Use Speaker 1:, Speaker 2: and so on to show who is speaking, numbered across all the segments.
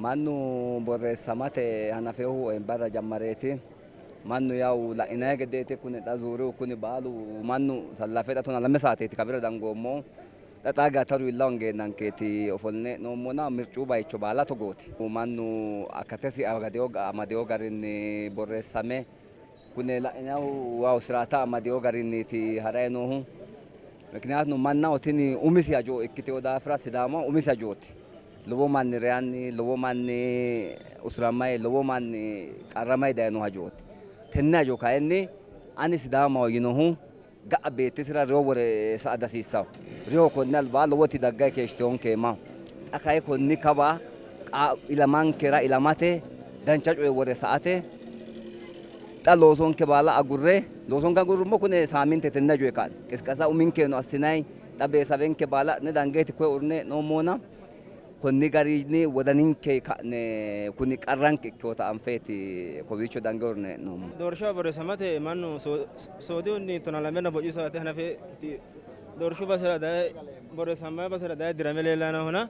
Speaker 1: Mannu borreessamate hanafinohu barra jammareeti. Mannu yawu la'inanni gedeeti kuni xa zuuriyu kuni baalu mannu sallafe xa 12 saateeti kawira dangoommohu. Xa xaa geya taru iilla hongeennankeeti ofolline hee'noommona mircu bayicho baala togooti. Mannu akatesi amadewo garinni borreessame kune la'inannihu yawu siraata amadewo garinniiti harayi noohu. Mikiniyaatuno mannaho tini umisi hajo ikkitewo daafira Sidaamaho umisi hajooti. Lowo manni reyanni, lowo manni usuramayi, lowo manni qarramayi dayino hajooti. Tenne hajo kayinni ani Sidaamaho yinohu ga'a beettisira reyo wore sa''a dihasiissanno. Reyo konni albaa lowoti daggayi keeshshitewonkeemma. Xa kayi konni kawa ilamankera ilamate dancha coye wore sa''ate xa loosonke baala agurre, loosonke agurrummo kune saaminte tenne hajoyi ka'ne qisqasa uminkeno assinayi xa beesawenke baala adhine dangeeti koye uurrine hee'noommona konni garinni wodaninke ka'ne kuni qarranke ikkinota anfeeti kowiicho dange uurrine hee'noommo.
Speaker 2: Doorshaho borreessamate mannu soodihunni tona lamenna bocu saate hanafe doorshu basera daye borreessammanni basera daye dirame leellanni noohona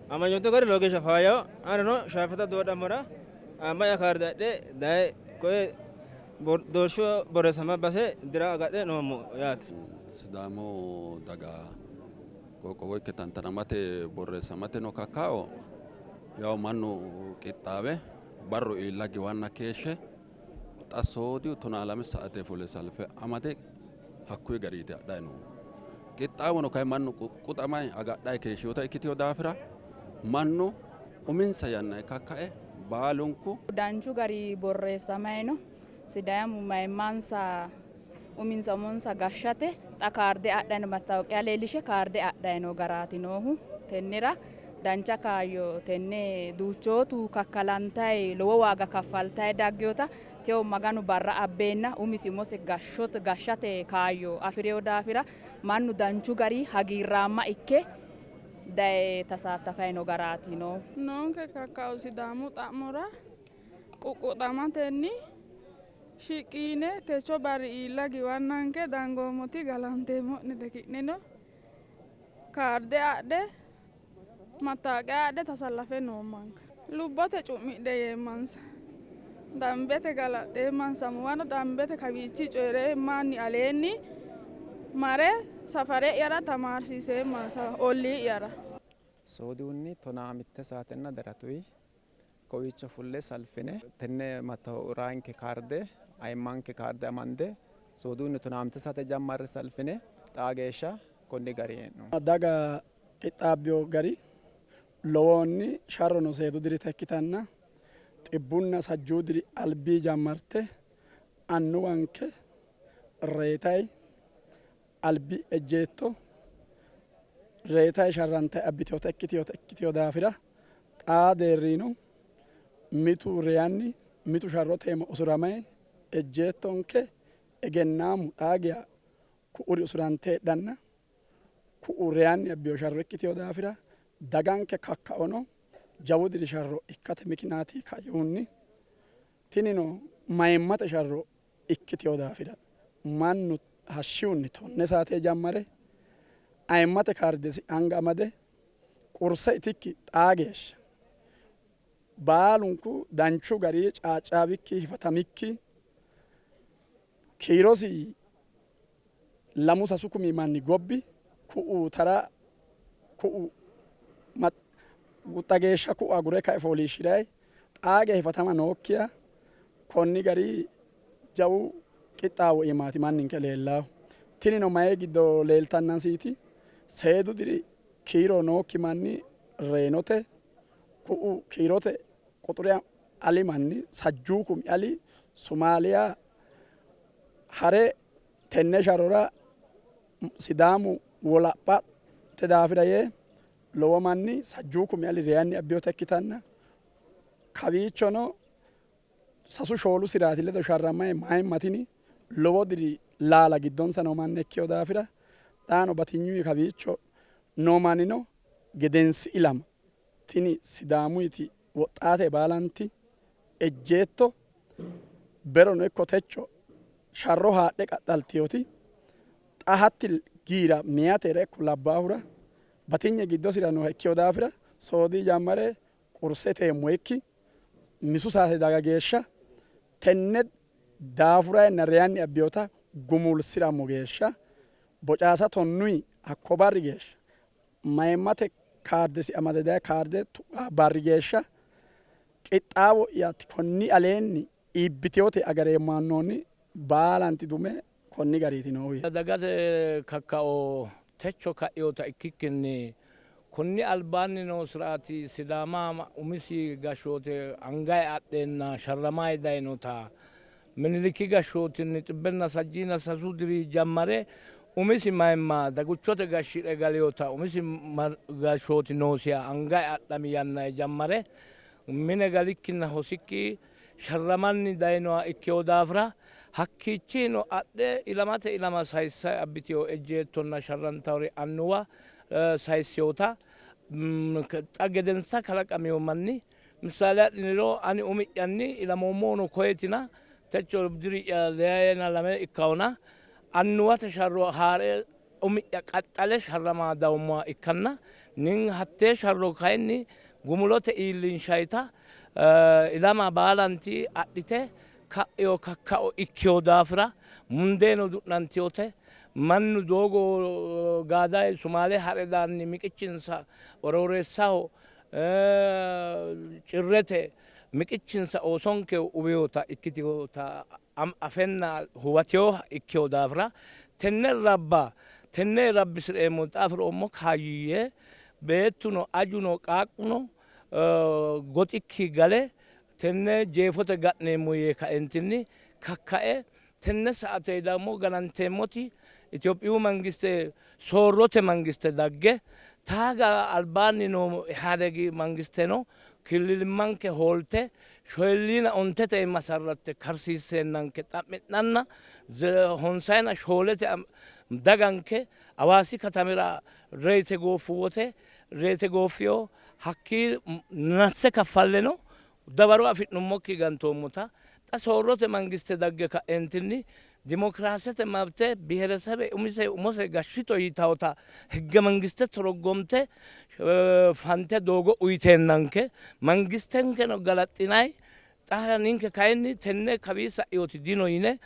Speaker 2: amanyootu gari lowo geeshsha faayyaho. Anino shaafeeta doodhammora ama'ya kaarde adhe daye koye doorshu borreessama base dira agadhe noommo yaate.
Speaker 3: Sidaamu daga qoqqowo ikke tantanamate borreessamateno kakkao yawu mannu qixxaawe barru iilla giwanna keeshshe xa soodihu 12 saate fule salfe amade hakkuyi gariiti adhayi noohu. Qixxaawono kayi mannu quqquxamayi agadhayi keeshshinota ikkitino daafira mannu uminsa yannanni kakkae baalunku
Speaker 4: Danchu gari borreessamayi no. Sidaamu mayimmansa uminsa umonsa gashshate xa kaarde adhayi no, mattaawoqiya leellishe kaarde adhayi noo garaati noohu. Tennera dancha kaayyo tenne duuchootu kakkalantayi lowo waaga kaffaltayi dagginota tewo Maganu barra abbeenna umisi umose gashshate kaayyo afi'rino daafira mannu danchu gari hagiirraamma ikke daye tasaattafayi noo garaati noohu.
Speaker 5: Noonke kakkao Sidaamu xa'mora quqquxamatenni shiqqi yine techo barri iilla giwannanke dangoommoti galanteemmo'nete. Ki'neno kaarde adhe mattaawoqiya adhe tasallafe noommanka. Lubbote cu'midhe yeemmansa. Dambete galaxxeemmansa. Amuwano dambete kawiichi coyi'reemmanni aleenni mare safare'yara tamaarsiiseemmansa ollii'yara.
Speaker 6: Soodihunni 11 saatenna daratuyi kowiicho fulle salfine tenne mattaawoqiyanke kaarde ayimmanke kaarde amande soodihunni 15 saate jammarre salfine xaa geeshsha konni gari hee'noommo.
Speaker 7: Daga qixxaabbino gari lowohunni sharrono seedu dirita ikkitanna xibbunna sajjuu diri albii jammarte annuwanke reyitayi albi ejjeetto reyitayi sharrantayi abbitinota ikkitino daafira xaa deerrino mitu reyanni mitu sharrote iima usuramayi ejjeettonke egennaamu xaa geya ku'uri usurante heedhanna ku'u reyanni abbino sharro ikkitino daafira daganke kakkaono jawu diri sharro ikkate mikinaati kainohunni tinino mayimmate sharro ikkitino daafira mannu hashshihunni 10 saate jammare ayimmate kaardesi anga amade qurse itikki xaa geeshsha baalunku danchu gari caaccaawikki hifatamikki kiirosi lamu sasu kumi manni gobbi ku'u tara ku'u guxxa geeshsha ku'u agure kae fooliishshi'rayi xaa geeshsha hifatama nookkiha konni gari jawu qixxaawo iimaati manninke leellaahu. Tinino mayi giddo leeltannasiiti seedu diri kiiro nookki manni reyinote ku'u kiirote quxure ali manni sajjuu kumi ali Somaaliya hare tenne sharrora Sidaamu wolaphate daafira yee lowo manni sajjuu kumi ali reyanni abbinota ikkitanna kawiichono sasu shoolu siraati ledo sharramayi mayimma tini lowo diri laala giddonsa noo manna ikkino daafira xaano batinyuyi kawiicho noo mannino gedensi ilama tini Sidaamuyiti woxxaate baalanti ejjeetto berono ikko techo sharro haadhe qaxxaltinoti xa hatti giira meyatera ikko labbaahura batinye giddosira nooha ikkino daafira soodii jammare Qurse iteemmoikki misu saate daga geeshsha tenne daafurayenna reyanni abbinota gumulsi'rammo geeshsha bocaasa tonnuyi hakko barri geeshsha mayimmate kaardesi amade daye kaarde tuqa barri geeshsha qixxaawo'ya konni aleenni iibbitinote agareemmo yaannoonni baalanti dume konni gariiti noohu.
Speaker 8: Dagate kakkao techo ka'inota ikkikkinni konni albaanni noo siraati Sidaama umisi gashshoote angayi adheenna sharramayi dayinota Miniliki gashshootinni xibbenna sajjiina sasu diri jammare umisi mayimma daguchote gashshi're galinota umisi gashshooti noosiha angayi adhami yannanni jammare mine galikkinna hosikki sharramanni dayinoha ikkino daafira hakkiichino adhe ilamate ilama sayissayi abbitino ejjeettonna sharrantawori annuwa sayissinota xa gedensa kalaqamino manni missaale adhiniro ani umi'yanni ilamoommohuno koyeetina techo diri'ya leyayina lame ikkahona annuwate sharro haa're umi'ya qaxxale sharrama dawummoha ikkanna nin hattee sharro kayinni gumulote iillinshayita ilama baalanti adhite ka'eyo kakkao ikkiyo daafira mundeeno du'nantiyote mannu doogo gaadayi Sumaale ha're daanni miqichinsa Orooreessaho Cirrete miqichinsa oosonke uwiyota ikkitiyota afenna huwatiyoha ikkiyo daafira tenne rabba tenne rabbisi'reemmo xa afi'roommo kaayyi yee beettuno ajuno qaaqquno goxikki gale tenne jeefote ga'neemmo yee kaentinni kakkae tenne saate dagmo gananteemmoti Itophiyu mangiste soorrote mangiste dagge taaga albaanni noo Ihaadegi mangisteno killilimmanke hoolte shoyilliina ontete masarratte karsiisseennanke xa'mi'nanna honsayina shoolete daganke Hawaasi katamira reyte gooffu wote reyte gooffino hakkii nasse kaffalleno dawaro afi'nummokki gantoommota xa soorrote mangiste dagge ka'eentinni dimokiraasete mabte biheresebe umise umose gashshito yitawota higge mangiste toroggomte fante doogo uyiteennanke mangistenkeno galaxxinay xa ninke kayinni tenne kawii sa'inoti dino yine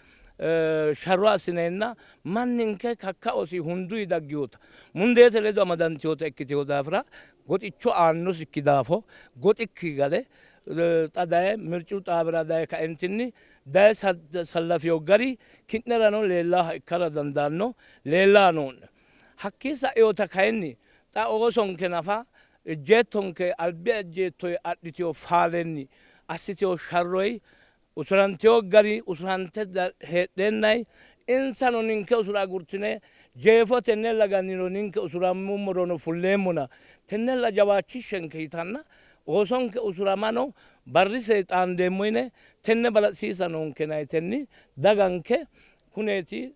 Speaker 8: sharro assineenna manninke kakkaosi hunduyi daggiyota mundeete ledo amadantiyota ikkiteyo daafira goxicho aannosikki daafo goxikki gale xa daye mircu xaawira daye kaentinni daye sallafiyo gari ki'nerano leellaaha ikkara dandaanno leellaa noo'ne. Hakkii sa'iyota kayinni xa oosonke nafa ejjeettonke albi ejjeettoyi adhitiyo faalenni assitiyo sharroyi usurantiyo gari usurante heedheennayi insano ninke usura agurtine jeefo tennella ganniro ninke usurammummorono fulleemmona tennella jawaachishshenke yitanna oosonke usuramano barrise xaandeemmo yine tenne balaxisiisa noonkena yitenni daganke kuneeti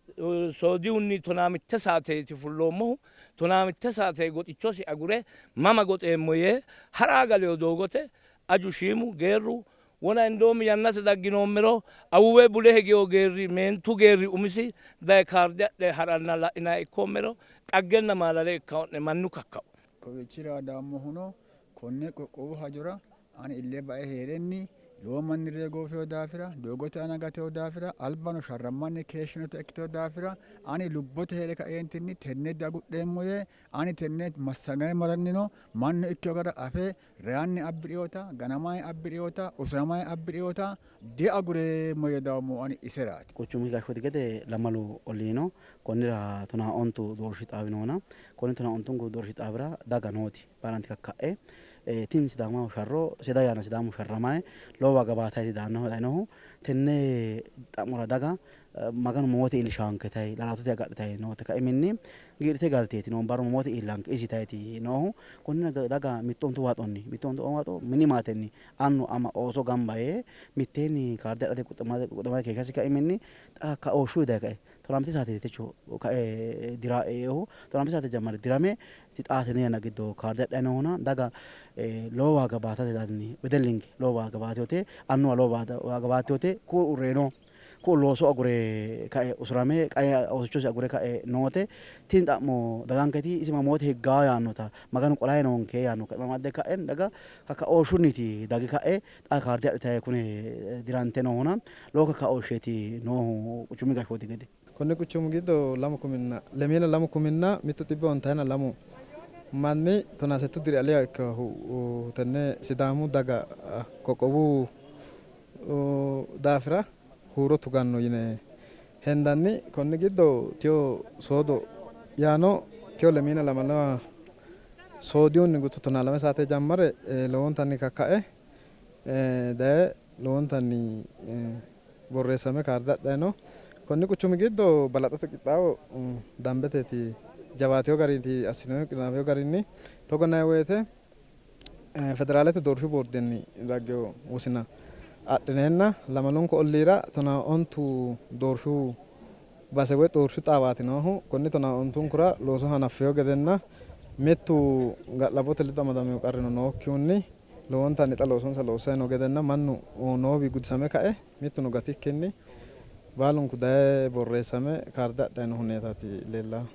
Speaker 8: soodihunni 15 saateeti fulloommohu 15 saate goxichosi agure mama goxeemmo yee ha'raa galeyo doogote aju shiimu geerru wona indoomi yannate dagginoommero awuwe bule higiyo geerri meentu geerri umisi daye kaarde adhe ha'ranna la'inanni ikkoommero xaggenna maalale ikkao'ne mannu kakkao.
Speaker 9: Kowiichira daammohuno konne qoqqowu hajora ani ille bae hee'renni lowo manni ree goofeyo daafira doogote aana gateyo daafira albano sharrammanni keeshshinota ikkiteyo daafira ani lubbote hee're kaeentinni tenne diagudheemmo yee ani tenne massagayi marannino mannu ikkeyo gara afe reyanni abbidhiyota ganamayi abbidhiyota usuramayi abbidhiyota diagureemmo yee dawommo ani iseraati.
Speaker 10: Quchumu gashshooti gede lamalu ollii no. Konnira 12 doorshi xaawi noona. Konni 12nku doorshi xaawira daga nooti baalanti kakka'e tini Sidaamaho sharro seeda yanna Sidaamu sharramayi lowo waaga baatayti dayinohu. Tenne xa'mora daga Maganu mamoote iillishaanke yitayi lalaatote agadhitayi noote kaiminni giidhite galteeti noo barru mamoote iillanke isi yitayti noohu. Konnira daga mittu ontu waaxonni mittu ontu waaxo mini maatenni annu ama ooso gamba yee mitteenni kaarde adhate quxxumate keeshshasi kaiminni xa kaooshshuyi daye kae 15 saateeti techo kae dira eehu 15 saate jammare dirame xaa tenne yanna giddo kaarde adhayi noohuna daga lowo waaga baatate daatini wedellinke lowo waaga baatinote annuwa lowo waaga baatinote ku'u reyino. Ku'u looso agure kae usurame qae oosichosi agure kae noote. Tini xa'mo daganketi isi mamoote higgaa yaannota Maganu qolayi noonke yaanno kaima amadde ka'e daga kakkaooshshunniti dagge ka'e xa kaarde adhitayi kune dirante noohuna lowo kakkaooshsheeti noohu quchumi gashshooti gede.
Speaker 6: Konni quchumu giddo lamu kuminna lemiina lamu kuminna mittu xibbe ontayina lamu manni tonaa settu diri aliha ikkinohu tenne Sidaamu daga qoqqowu daafira huuro tuganno yine hendanni. Konni giddo teyo soodo yaano teyo lemiina lamala soodihunni guto 12 saate jammare lowontanni kakkae daye lowontanni borreessame kaarde adhayi no. Konni quchumi giddo balaxote qixxaawo dambeteeti jawaatino garinniiti assinoonnihu qinaawino garinni. Togo yinanni woyte federaalete doorshu boordenni daggino wosina adhineenna lamalunku olliira 19 doorshu base woy doorshu xaawaati noohu. Konni 19nkura looso hanaffino gedenna mittu ga'labbote ledo amadamino qarrino nookkihunni lowontanni xa loosonsa loossanni noo gedenna mannu noowi gudisame kae mittuno gatikkinni baalunku daye borreessame kaarde adhanni noo huneetaati leellannohu.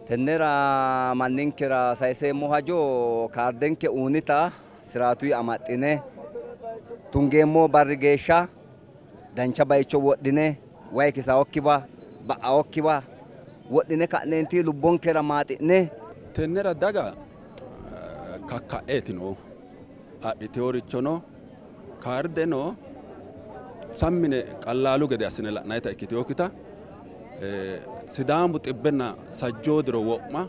Speaker 1: Tennera manninkera sayiseemmo hajo kaardenke uunita siraatuyi amaxxine tungeemmo barri geeshsha dancha bayicho wodhine wayi kisaokkiwa ba'aokkiwa wodhine ka'neenti lubbonkera maaxi'ne.
Speaker 3: Tennera daga kakka'eeti noohu. Adhiteeworichono kaardeno sammine qallaalu gede assine la'nannita ikkitewokkita Sidaamu xibbenna sajjoo diro wo'ma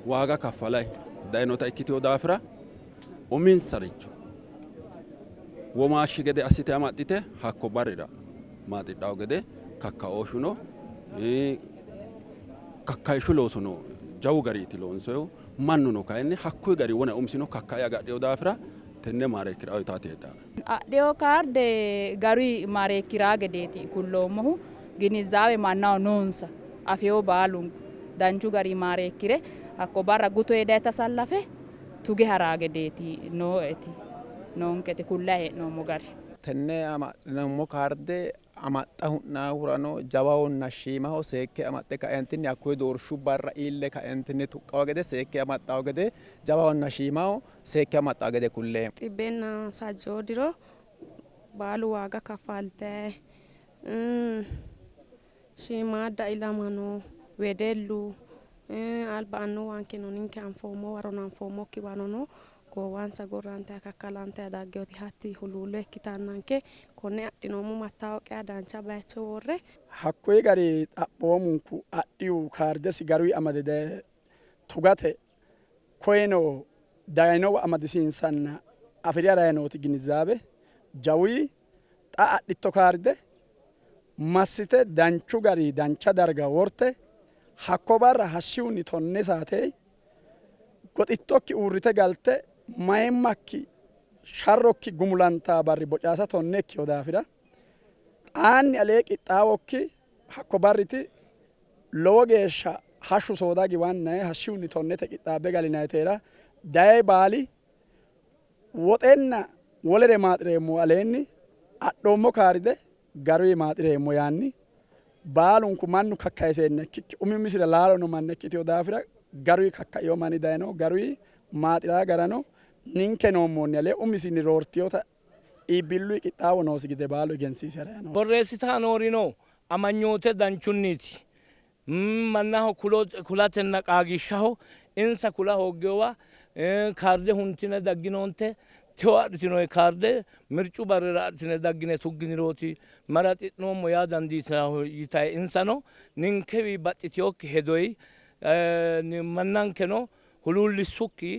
Speaker 3: waaga kaffalay dayinota ikkitewo daafira uminsaricho womaashshi gede assite amaxxite hakko barrira maaxidhawo gede kakkaooshshuno kakkayishshu loosono jawu gariiti loonsoyihu. Mannuno kayinni hakkuyi gari wona umisino kakkae agadhino daafira tenne maareekkirawo yitaati heedhanno.
Speaker 4: Adhino kaarde garuyi maareekkiraa gedeeti kulloommohu. Ginizaawe mannaho noonsa afewo baalunku danchu gari maareekkire hakko barra guto daye tasallafe tuge haraa gedeeti nooeti noonketi kullayi hee'noommo gari.
Speaker 6: Tenne amaxxinoommo kaarde amaxxa hu'naahurano jawahonna shiimaho seekke amaxxe kaentinni hakkuyi doorshu barra iille kaentinni tuqqawo gede seekke amaxxawo gede jawahonna shiimaho seekke amaxxawo gede kulleemmo.
Speaker 5: Xibbenna sajjoo diro baalu waaga kaffalte shiimaadda ilamano wedellu alba annuwankeno ninke anfoommo warono anfoommokki warono goowansa gorrante kakkalante daggeoti hatti huluullo ikkitannanke konne adhinoommo mattaawoqiya dancha bayicho worre.
Speaker 7: Hakkuyi gari xaphoomunku adhiyu kaardesi garuyi amade daye tugate koyeno dayinowa amadisiinsanna afiri harayinooti ginizaabe jawuyi xa adhitto kaarde massite danchu gari dancha darga worte hakko barra hashshihunni 10 saate goxittokki uurrite galte mayimmakki sharrokki gumulanta barri bocaasa 10 ikkiyo daafira xaanni alee qixxaawokki hakko barriti lowo geeshsha hashshu sooda giwannayi hashshihunni 10te qixxaabbe galinayiteera daye baali woxenna wolere maaxireemmo aleenni adhoommo kaarde garuyi maaxireemmo yaanni baalunku mannu kakkayiseenna ikkikki umi umisira laalono manna ikkitewo daafira garuyi kakkaiyo manni dayino garuyi maaxiraa garano ninke noommonni alee umisinni roortiyota iibbilluyi qixxaawo noosi gede baalu egensiise harayino.
Speaker 8: Borreessitaa noorino amanyoote danchunniiti. Mannaho kulatenna qaagiishshaho insa kula hooggewa kaarde huntine dagginoonte teyo adhitinoyi kaarde mircu barrira adhitine daggine tugginirooti maraxi'noommo yaa dandiitanno yitayi insano ninkewi baxxiteyokki hedoyi mannankeno huluullissukki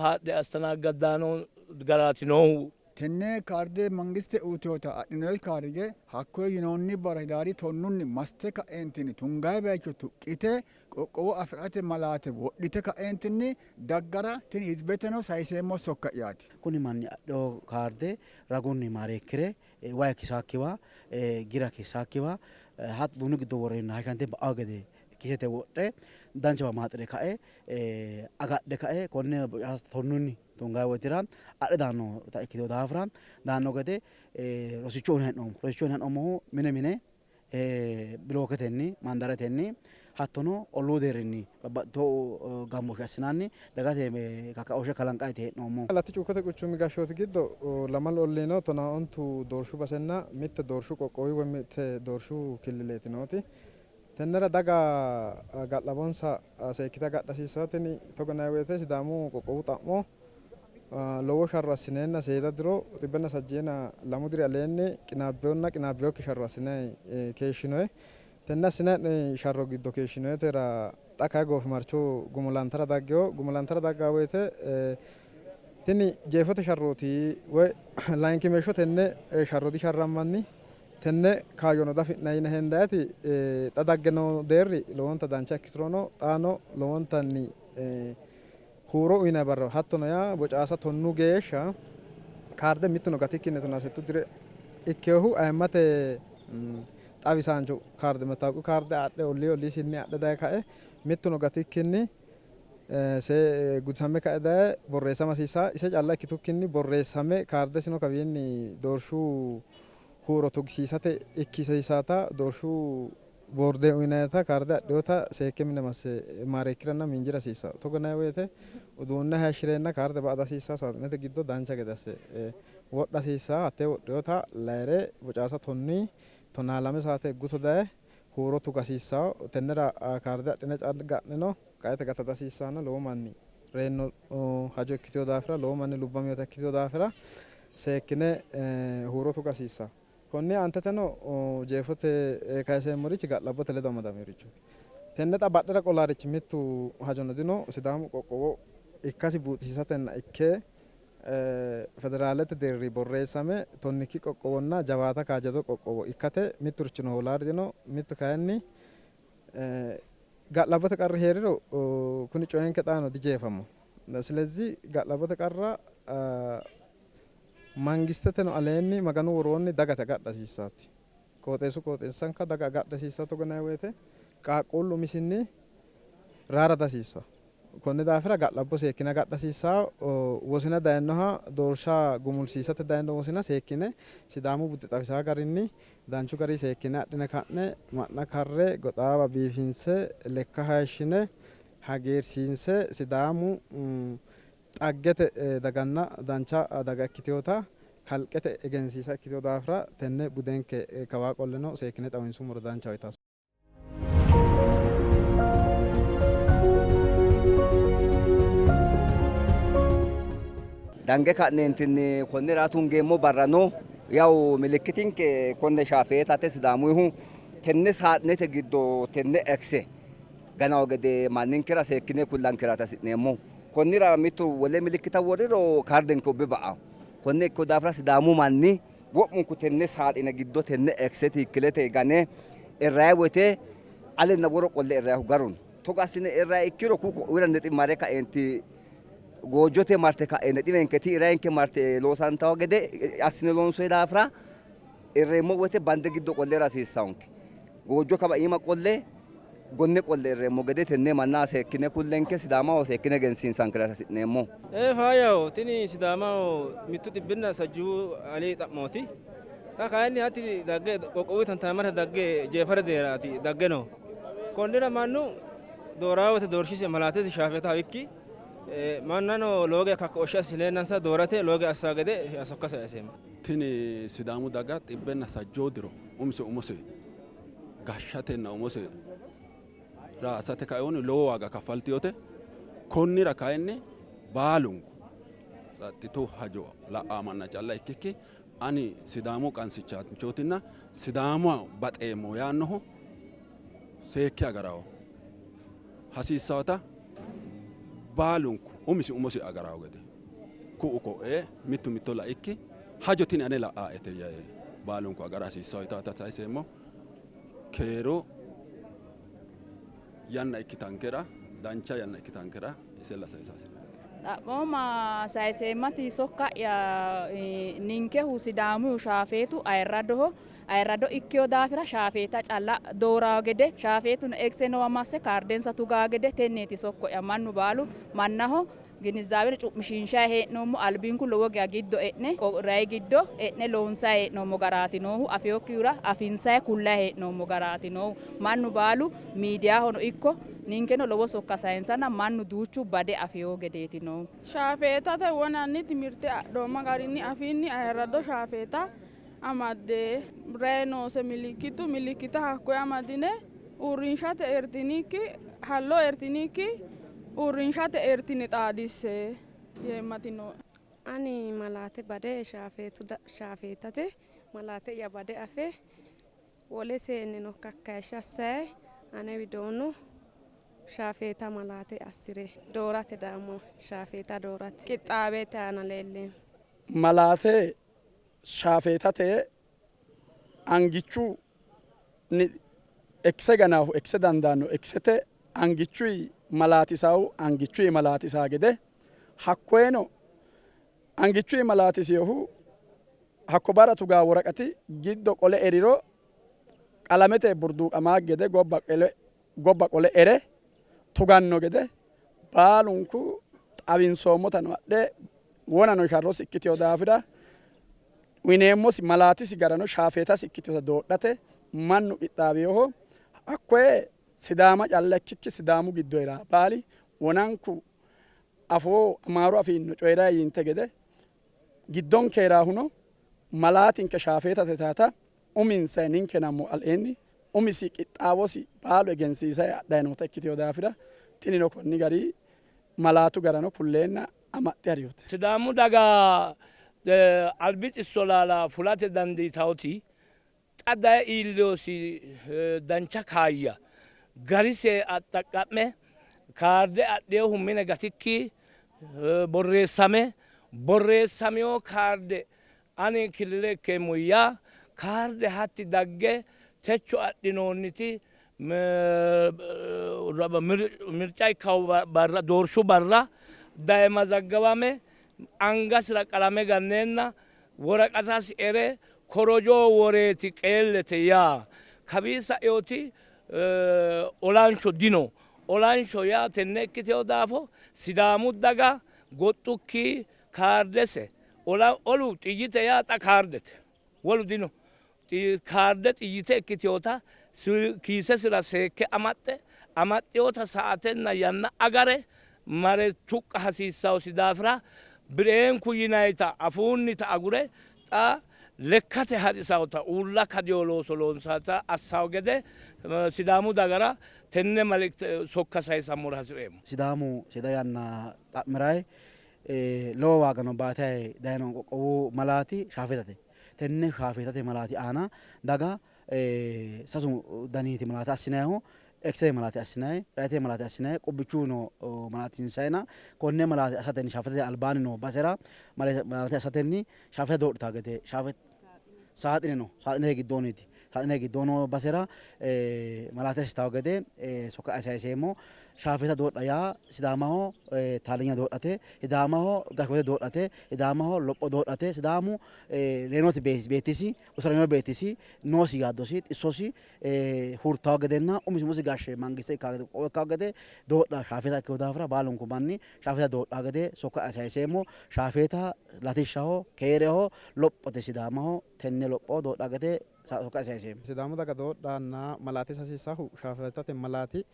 Speaker 8: haadhe astanaggaddaano garaati noohu.
Speaker 9: Tenne kaarde mangiste uyitewota adhinoyi kaarde hakkoye yinoonni barra hidaari 10nni maste ka'eentinni tungayi bayicho tuqqite qoqqowo afi'rate malaate wodhite ka'eentinni daggara tini hizbeteno sayiseemmo sokka'yaati.
Speaker 10: Kuni manni adhino kaarde ragunni maareekkire wayi kisaakkiwa gira kisaakkiwa hatto uduunnu giddo worreenna hashante ba'awo gede Kiisete wodhe danchawa maaxire kae agadhe kae konne tonnunni tungayi woytira adhe daannota ikkitino daafira daanno gede rosicho uyinanni hee'noommo. Rosicho uyinanni hee'noommohu mine mine bilooketenni mandaretenni hattono olluu deerrinni babbaxxitino gambooshshe assinanni dagate kakkaooshshe kalanqanniiti hee'noommohu.
Speaker 11: Alatti Cuukkote quchumi gashshooti giddo lamalu ollii no, 12 doorshu basenna mitte doorshu qoqqowi woy mitte doorshu killileeti nooti. Tennera daga ga'labonsa seekkite agadha hasiissanno. Tini togo yinanni woyte Sidaamu qoqqowu xa'mo lowo sharro assineenna seeda diro xibbenna sajjiina lamu diri aleenni qinaabbinonna qinaabbinokki sharro assinanni keeshshinoyi. Tenne assinanni sharro giddo keeshshinoyitera xa kayi goofimarchu gumulantara daggino. Gumulantara daggaa woyte tini jeefote sharrooti woy layinkimeeshsho tenne sharro disharrammanni. Tenne kaayyono diafi'nanni yine hendayiti xa dagge noo deerri lowonta dancha ikkiturono xaano lowontanni huuro uyinanni barra hattono yaa bocaasa tonnu geeshsha kaarde mittuno gatikkinni tonaa settu diro ikkinohu ayimmate xawisaancho kaarde mettaawoqu kaarde adhe ollii olliisinni adhe daye kae mittuno gatikkinni gudisame kae daye borreessama hasiissanno. Ise calla ikkitukkinni borreessame kaardesino kawiinni doorshu huuro tugisiisate ikkisiisata doorshu boorde uyinannita kaarde adhinota seekke mine masse maareekkiranna miinjira hasiissanno. Togo yinanni woyte uduunne hayishshirenna kaarde ba''a dihasiissanno. Saaxinete giddo dancha gede asse wodha hasiissanno. Hattee wodhinota layi're bocaasa tonni tonaa lame saate guto daye huuro tuga hasiissanno. Tennera kaarde adhine ga'nino qaete gata dihasiissanno. Lowo manni reyino hajo ikkitino daafira lowo manni lubbaminota ikkitino daafira seekkine huuro tuga hasiissanno. Konni aanteteno jeefote kayiseemmorichi ga'labbote ledo amadameworichooti. Tenne xa badhera qolaarichi mittu hajono dino. Sidaamu qoqqowo ikkasi buuxisiisatenna ikke federaalete deerri borreessame tonnikki qoqqowonna jawaata kaajjado qoqqowo ikkate mitturichino hoolaari dino. Mittu kayinni ga'labbote qarri hee'riro kuni coyinke xaano dijeefamo. Silezi ga'labbote qarra mangisteteno aleenni Maganu woroonni dagate agadha hasiissaati. Qooxeessu qooxeessanka daga agadha hasiissaa. Togo yinanni woyte qaaqquullu umisinni raara dihasiissanno. Konni daafira ga'labbo seekkine agadha hasiissanno. Wosina dayinoha doorsha gumulsiisate dayino wosina seekkine Sidaamu bude xawisaa garinni danchu gari seekkine adhine ka'ne ma'na karre goxaawa biifinse lekka hayishshine hagiirsiinse Sidaamu xaggete daganna dancha daga ikkitinota kalqete egensiisa ikkitino daafira tenne budenke kawaa qolleno seekkine xawinsummoro danchaho yitanno.
Speaker 1: Dange ka'neentinni konnira tungeemmo barrano yawu milikkitinke konne shaafeetate Sidaamuyihu tenne saaxinete giddo tenne ekse ganawo gede manninkera seekkine kullankeraati hasi'neemmohu. Konnira mittu wole milikkita worriro kaardenke ubbe ba'anno. Konne ikkino daafira Sidaamu manni wo'munku tenne saaxine giddo tenne ekse tiikkilete gane errayi woyte alenna woro qolle errayihu garu no. Togo assine errayi ikkiro ku'u ko'ira nexi mare kaeenti goojjote marte ka'e nexiwenke tiirayenke marte loosantawo gede assine loonsoyi daafira erreemmo woyte bande giddo qolle erra hasiissawonke. Goojjo kawa iima qolle gonne qolle erreemmo gede tenne manna seekkine kullenke Sidaamaho seekkine egensiinsankera hasi'neemmo.
Speaker 2: Ee faayyaho, tini Sidaamaho mittu xibbinna sajjuu ali xa'mooti. Xa kayinni hatti dagge qoqqowu tantanamara dagge jeefara deeraati dagge no. Konnira mannu dooraa woyte doorshisi malaatesi shaafeeta hawikki mannano lowo geya kakkaooshshe assineennansa doorate lowo geya assaa gede sokka sayiseemmo.
Speaker 3: Tini Sidaamu daga xibbenna sajjoo diro umise umose gashshatenna umose raasate kainohunni lowo waaga kaffaltinote. Konnira kayinni baalunku tsaxxitu hajo la'aa manna calla ikkikki ani Sidaamu qansichaanchootinna Sidaama baxeemmo yaannohu seekke agarawo. Hasiissawota baalunku umisi umosi agarawo gede ku'u ko'ee mittu mitto laikki hajo tini ane la'aete yee baalunku agara hasiissawo yitaata sayiseemmo. Keeru yanna ikkitankera dancha yanna ikkitankera isella sayisa hasi'reemmo.
Speaker 4: Xaphooma sayiseemmati sokka'ya ninkehu Sidaamuyihu shaafeetu ayirradoho. Ayirrado ikkeyo daafira shaafeeta calla dooraa gede, shaafeetuno ekse noowa masse kaardensa tugaa gede tenneeti sokko'ya. Mannu baalu mannaho ginizaaweno cu'mishiinshayi hee'noommo. Albinku lowo geya giddo e'ne rayi giddo e'ne loonsayi hee'noommo garaati noohu. Afeyokkihura afinsayi kullayi hee'noommo garaati noohu. Mannu baalu miidiyahono ikko ninkeno lowo sokka sayinsanna mannu duuchu bade afeyo gedeeti noohu.
Speaker 12: Shaafeetate wonanni timirte adhoomma garinni afiinni ayirrado shaafeeta amadde rayi noose milikitu milikita hakkoye amadine uurrinshate ertinikki hallo ertinikki uurrinshate ertine xaadisse yeemmati nooe.
Speaker 5: Ani malaate bade shaafeetate malaate'ya bade afe wole seenneno kakkayishsha assaye ane widoonno shaafeeta malaate assire doorate daammo shaafeeta doorate qixxaaweete aana leelleemmo.
Speaker 7: Malaate shaafeetate angichu ni ekse ganaahu ekse dandaanno eksete angichui malaatisaahu angichui malaatisaa gede hakkoyeno angichui malaatisiyohu hakko bara tugaa woraqati giddo qole eriro qalamete burduuqamaa gede gobba qole ere tuganno gede baalunku xawinsoommotano adhe wonano sharrosi ikkiteyo daafira uyineemmosi malaatisi garano shaafeetasi ikkiteyoota doodhate mannu qixxaawiyoho. Hakkoye Sidaama calla ikkikki Sidaamu giddo heeraa baali wonanku afoo Amaaru afiinno coyi'rayi yiinte gede giddonke heeraahuno malaatinke shaafeetate taata uminsayi ninkenammo aleenni umisi qixxaawosi baalu egensiisayi adhayi noota ikkiteyo daafira tinino konni gari malaatu garano kulleenna amaxxe hariyote.
Speaker 8: Sidaamu daga albi xisso laala fulate dandiitawoti xa daye iillinosi dancha kaayya garise axxaqqa'me kaarde adhiyohu mine gatikki borreessame borreessamiyo kaarde ani killile ikkeemmo yaa kaarde hatti dagge techo adhinoonniti mirca ikkawo barra doorshu barra daye mazaggawame angasira qalame ganneenna woraqatasi ere korojoo woreeti qeellete yaa kabii sa'eyooti olansho dino. Olansho yaa tenne ikkiteyo daafo Sidaamu daga goxxukki kaardese olu xiyyite yaa xa kaardete wolu dino. Kaarde xiyyite ikkiteyota kiisesira seekke amaxxe amaxxeyota sa'atenna yanna agare mare tuqqa hasiissawosi daafira bireenku yinayita afuunnita agure xa lekkate ha'risawota uulla kadiyo looso loonsata assawo gede Sidaamu dagara tenne malikte sokka sayisammora hasireemmo.
Speaker 10: Sidaamu seeda yanna xa'mirayi lowo waagano baatayi dayino qoqqowu malaati shaafeetate. Tenne shaafeetate malaati aana daga sasu daniiti malaate assinayihu ekisete malaate assinayi, rayitete malaate assinayi, qubbichu no malaatinsaayina konne malaate assatenni shaafeetate albaanni noo basera malaate assatenni shaafeeta doodhita gede saaxine no saaxinete giddooniiti saaxinete giddoo noo basera malaate assitawo gede sokka sayiseemmo. Shaafeeta doodha yaa Sidaamaho taalleenya doodhate, Sidaamaho gashshoote doodhate, Sidaamaho lopho doodhate, Sidaamu reyinoti beettisi usuramino beettisi noosi yaaddosi xissosi hurtawo gedenna umisi umosi gashshe mangiste ikkawo gede qoqqowo ikkawo gede doodha shaafeeta ikkino daafira baalunku manni shaafeeta doodha gede sokka sayiseemmo. Shaafeeta latishshaho, keereho, lophote Sidaamaho tenne lopho doodha gede sokka sayiseemmo.
Speaker 11: Sidaamu daga doodhanna malaatisa hasiissahu shaafeetate malaati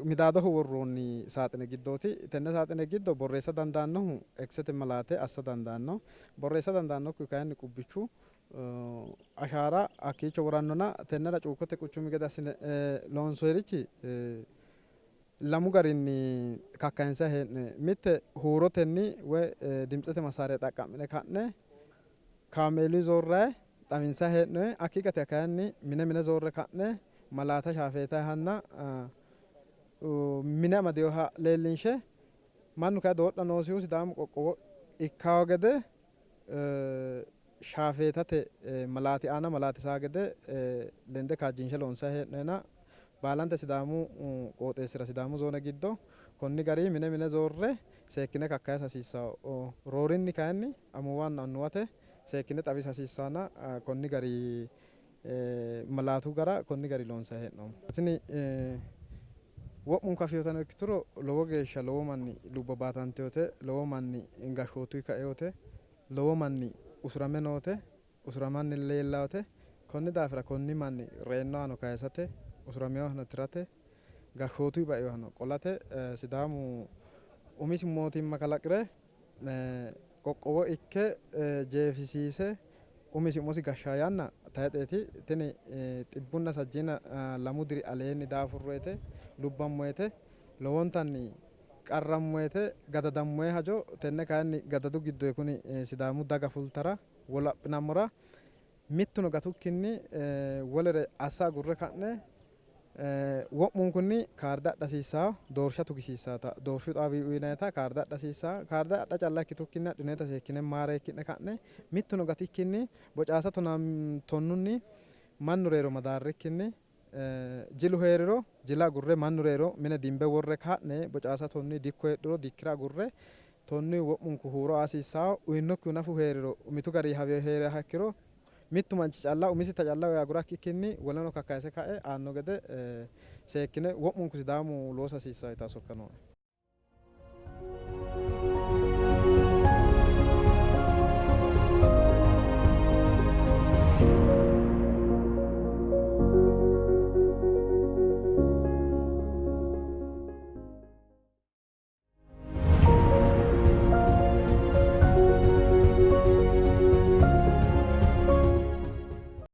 Speaker 11: midaadoho worroonni saaxine giddooti. Tenne saaxine giddo borreessa dandaannohu eksete malaate assa dandaanno. Borreessa dandaannokkihu kayinni qubbichu ashaara hakkiicho worannona tennera Cuukkote quchumi gede assine loonsoyirichi lamu garinni kakkayinsayi hee'ne mitte huurotenni woy dimtsete massaariya xaqqa'mine ka'ne kaameelu zoorrayi xawinsayi hee'noyi. Hakkii gatiha kayinni mine mine zoorre ka'ne malaata shaafeetayihanna mine amadeyoha leellinshe mannu kayi doodha noosihu Sidaamu qoqqowo ikkawo gede shaafeetate malaati aana malaatisaa gede lende kaajjinshe loonsayi hee'noyina baalante Sidaamu qooxeessira Sidaamu zoone giddo konni gari mine mine zoorre seekkine kakkayisa hasiissawo. Roorinni kayinni amuwanna annuwate seekkine xawisa hasiissanna konni gari malaatu gara konni gari loonsanni hee'noommo. Tini wo'munku afiyotano ikkituro lowo geeshsha lowo manni lubbo baatanteyote, lowo manni gashshootu kaeyote, lowo manni usurame noote, usuramanni leellawote. Konni daafira konni manni reyinohano kayisate, usurameyohano tirate, gashshootu baeyohano qolate Sidaamu umisi mootimma kalaqire qoqqowo ikke jeefisiise umisi umosi gashshaa yanna tayixeeti. Tini xibbunna sajjiina lamu diri aleenni daafurroyete lubbammoyete lowontanni qarrammoyete gadadammoye hajo tenne kayinni gadadu giddo kuni Sidaamu daga fultara wolaphinammora mittuno gatukkinni wolere assa agurre ka'ne wo'munkunni kaarde adha hasiissawo, doorsha tugisiissaata, doorshu xaawi uyinayita kaarde adha hasiissawo. Kaarde adha calla ikkitukkinni adhinoyita seekkine maareekki'ne ka'ne mittuno gatikkinni bocaasa tonnunni mannu reyiro madaarrikkinni jilu heeriro jila agurre mannu reyiro mine dimbe worre ka'ne bocaasa tonnunni dikko heedhuro dikkira agurre tonnunni wo'munku huuro aa hasiissawo. Uyinokkihu nafu heeriro mitu gari hawe heeriha ikkiro mittu manchi calla umisita calla agura ikkikkinni woleno kakkayise kae aanno gede seekkine wo'munku Sidaamu loosa hasiissawo yitaa sokka nooe.